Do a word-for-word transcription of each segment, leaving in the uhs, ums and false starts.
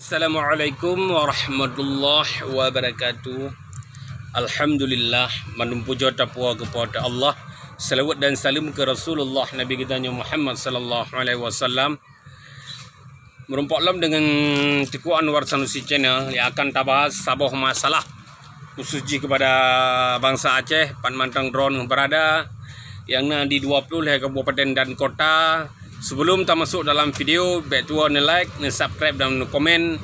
Assalamualaikum warahmatullahi wabarakatuh. Alhamdulillah, mandum pujoe tapuwoe keu Po teu Allah. Selawat dan saleuem keu Rasulullah, Nabi geutanyoe Muhammad sallallahu alaihi wasallam. Meurumpok lom deungon Teuku Anwar Sanusi Channel nyang akan tabahas saboh masalah khusus jih keupada bansa Aceh, pat mantong droeneuh beurada, nyang na di dua ploh lhèe kabupaten dan kota. Sebelum tamasok dalam video, bèk tuwoe neu-like, neu-subscribe dan neu-komen,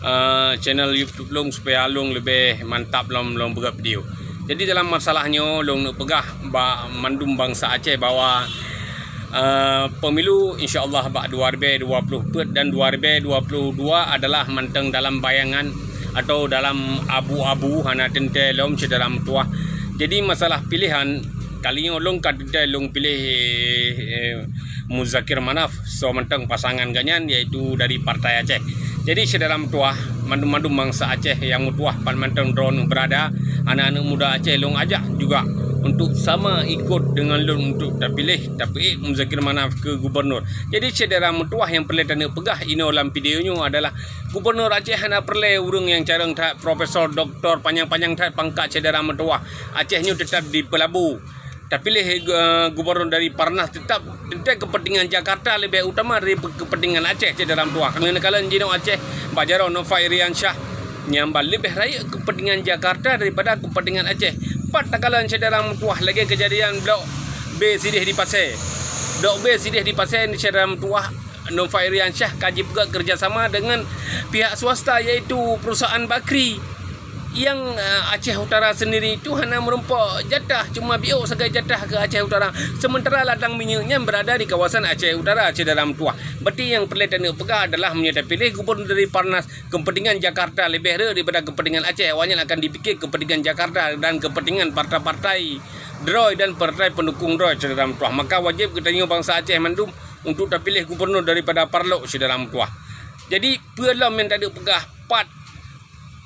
eh, channel YouTube lôn supaya lôn leubeh mantap lom lôn peugah video. Jadi dalam masalah nyoe lôn neuk peugah bak mandum bansa Aceh bahwa Eh, pemilu insya Allah bak dua ribèe dua ploh peuet dan dua ribèe dua ploh dua adalah mantong dalam bayangan atau dalam abu-abu, hana teuntèe lom syedara meutuwah. Jadi masalah pilihan, kali nyoe lôn ka teuntèe lôn piléh, eh, Muzakir Manaf, soe mantong pasangan geuh nyan, yaitu dari Partai Aceh. Jadi syedara meutuwah, mandum-mandum bansa Aceh nyang meutuwah pat mantong droeneuh beurada, aneuk-aneuk muda Aceh lôn ajak juga untuk sama ikut dengan lôn untuk tapiléh, tapeuék Muzakir Manaf keu gubernur. Jadi syedara meutuwah nyang peureulèe taneuk peugah inoe lam video nyoe adalah gubernur Aceh hana peureulèe ureueng nyang carông that, profesor, doktor, panyang-panyang that pangkat syedara meutuwah. Aceh nyoe teutap dipeulabu. Tapiléh, eh, gubernur dari Parnas teutap teuntèe keupeuntingan Jakarta leubeh utama dari pe-, keupeuntingan Aceh syedara meutuwah. Karena kalon jinoe Aceh bak jaroe Nova Iriansyah nyang ban leubeh rayeuk keupeuntingan Jakarta daripada keupeuntingan Aceh. Pat takalon syedara meutuwah lagèe keujadian Blok B sidéh di Pasè. Blok B sidéh di Pasè syedara meutuwah Nova Iriansyah ka jipeugöt kerjasama dengan pihak swasta, yaitu perusahaan Bakri. Nyang, eh, Aceh Utara sendiri tu hana meurumpok jatah, cuma biôk sagai jatah keu Aceh Utara. Sementara ladang minyeuk nyan berada di kawasan Aceh Utara, syedara meutuwah. Berarti nyang peureulèe taneuk peugah adalah meunyoe tapiléh gubernur dari Parnas, keupeuntingan Jakarta leubeh rhot daripada keupeuntingan Aceh. Awaknyan akan dipikir keupeuntingan Jakarta dan keupeuntingan partai-partai droe dan partai peundukung droe, syedara meutuwah. Maka wajéb geutanyoe bansa Aceh mandum untuk tapiléh gubernur daripada parlok, syedara meutuwah. Jadi, peue lom nyang taneuk peugah pat.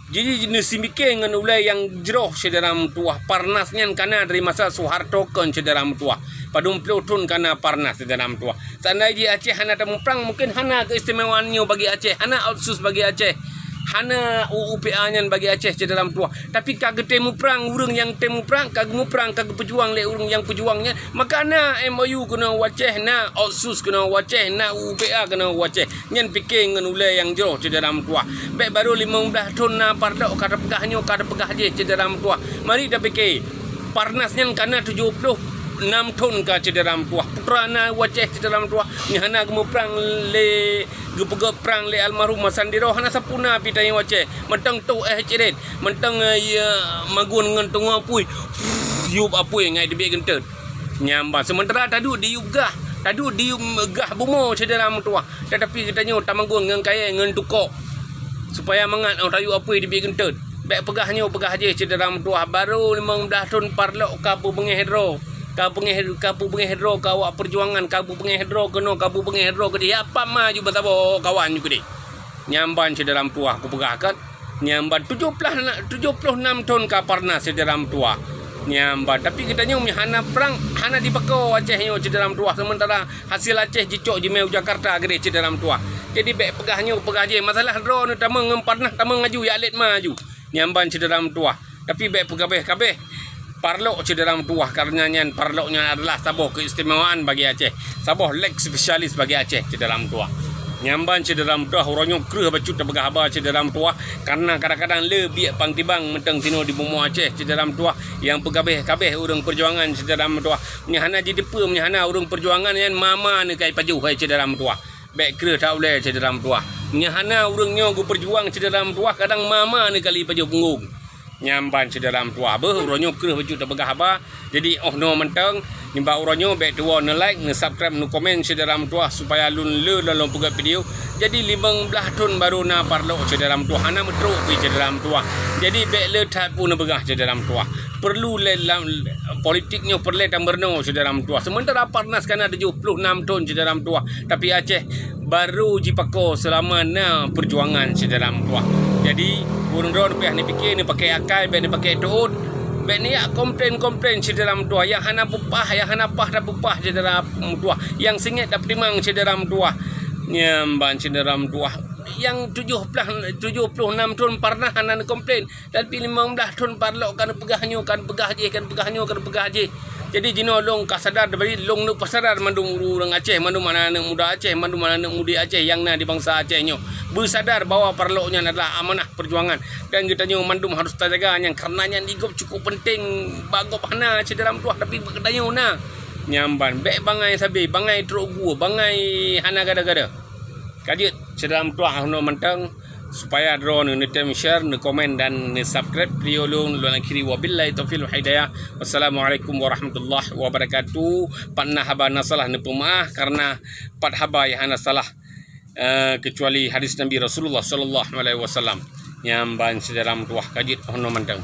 Jadi, neuseumiké ngon ulèe nyang jroh, syedara meutuwah. Parnas nyan kana dari masa Soeharto kon, syedara meutuwah. Padum ploh thon kana Parnas, syedara meutuwah. Seandai jih Aceh hana tamuprang, mungkin hana keistimewaan nyoe bagi Aceh, hana otsus bagi Aceh, hana U U P A nyan bagi Aceh, syedara meutuwah. Tapi ka geutém muprang, ureueng nyang tém muprang, ka geumuprang, ka geupeujuang lé ureueng nyang peujuang nyan. Maka na M O U keunoe u Aceh, na otsus keunoe u Aceh, na U U P A keunoe u Aceh. Nyan piké ngon ulèe nyang jroh, syedara meutuwah. Bèk barô limong blaih thon na parlok ka tapeugah nyoe, ka tapeugah jéh, syedara meutuwah. Mari tapiké, Parnas nyan kana tujoh ploh nam thon ka, syedara meutuwah. Putra na u Aceh, syedara meutuwah. Nyan hana geumuprang lé, geupeugöt prang lé almarhum Hasan Diro, hana sapeue na pih tanyoe u Aceh. Mantong toh éh cirét, mantong, eh, ya, magun ngon teungoh apui. Yup apui ngai teubiet geunteut. Nyan ban, sementara taduek di yup gah, taduek di yup gah bumoe, syedara meutuwah. Tetapi geutanyoe tamagun ngon kayèe ngon tukok, supaya mangat 'oh tayue apui teubiet geunteut. Bèk peugah nyoe peugah jéh, syedara meutuwah, barô limong blaih thon parlok ka peubeungéh droe, ka beungéh, ka peubeungéh droe keu awak peujuangan, ka peubeungéh droe keunoe, ka peubeungéh droe keudéh. Apa ma ju meusaboh kawan ju keudéh. Nyan ban, syedara meutuwah, kupeugah kan. Nyan ban tujoh ploh na-, tujoh ploh nam thon ka Parnas, syedara meutuwah. Nyan ban, tapi geutanyoe meuhana prang, hana dipako Aceh nyoe, syedara meutuwah. Sementara hasil Aceh jicok jimé u Jakarta keudéh, syedara meutuwah. Jadi bèk peugah nyoe peugah jéh, masalah droeneuh tamong ngon Parnas tamong aju, jak lét ma aju. Nyan ban, syedara meutuwah. Tapi bèk peugabéh-gabéh parlok, syedara meutuwah, karena nyan parlok nyan adalah saboh keistimewaan bagi Aceh, saboh lex specialis bagi Aceh, syedara meutuwah. Nyan ban, syedara meutuwah, uroe nyoe kreueh bacut tapeugah haba, syedara meutuwah, karena kadang-kadang le biek pang tibang mantong sinoe di bumoe Aceh, syedara meutuwah, nyang peugabéh-gabéh ureueng peujuangan, syedara meutuwah. Nyan hana jiteupeue, nyan hana ureueng peujuangan nyan ma-ma neukai pajoh, hai syedara meutuwah. Bèk kreueh that ulèe, syedara meutuwah. Nyan hana ureueng nyoe geupeujuang, syedara meutuwah, kadang ma-ma neukai pajoh punggong. Nyan ban, syedara meutuwah, beuh, uroe nyoe kreueh bacut tapeugah haba. Jadi, 'oh noe mantong, nibak uroe nyoe bèk tuwoe neu-like, neu-subscribe, neu-komen, syedara meutuwah, supaya lôn le lôn peugöt video. Jadi, limong blaih thon barô na parlok, syedara meutuwah, hana meutrok pih, syedara meutuwah. Jadi, bèk le that peue neupeugah, syedara meutuwah. Perlu lé lam politik nyoe peureulèe tameurunoe, syedara meutuwah. Sementara Parnas kana tujoh ploh nam thon, syedara meutuwah. Tapi Aceh barô jipako seulama na peujuangan, syedara meutuwah. Jadi, ureueng droe pih neupiké, neupaké akai, bèk neupaké teuôt, bèk neuyak komplain-komplain, syedara meutuwah. Nyang hana peupah, nyang hana paih tapeupah, syedara meutuwah. Nyang singét tapeutimang, syedara meutuwah. Nyan ban, syedara meutuwah. nyang tujoh ploh, tujoh ploh nam thon parnah hana neukomplain, tapi limong blaih thon parlok ka neupeugah nyoe, ka neupeugah jih, ka neupeugah nyoe, ka neupeugah jih. Jadi jinoe lôn ka sadar, dari lôn neupeusadar mandum ureuëng Aceh, mandum aneuk-aneuk muda Aceh, mandum aneuk-aneuk muda Aceh nyang na di bansa Aceh nyoe. Beusadar bahwa parlok nyan adalah amanah perjuangan dan geutanyoe mandum harus tajaga nyan, karena nyan di gob cukup penting. Bak gob hana syedara meutuah, tapi bak geutanyoe na. Nyang ban, bék bangai sabe, bangai trok gue, bangai hana gada-gada. Ka jeuet syedara meutuah, hana mantong, supaya droeneuh neutem share, neukomen dan neusubscribe video lôn. Lôn akhiri, wabillahi taufiq wal hidayah. Wassalamualaikum warahmatullahi wabarakatuh. Pat na haba na salah, neupeumaah, karena pat haba nyang hana salah, eh, kecuali hadis Nabi Rasulullah sallallahu alaihi wasallam. Nyang ban syedara meutuah, ka jeuet hana mantong.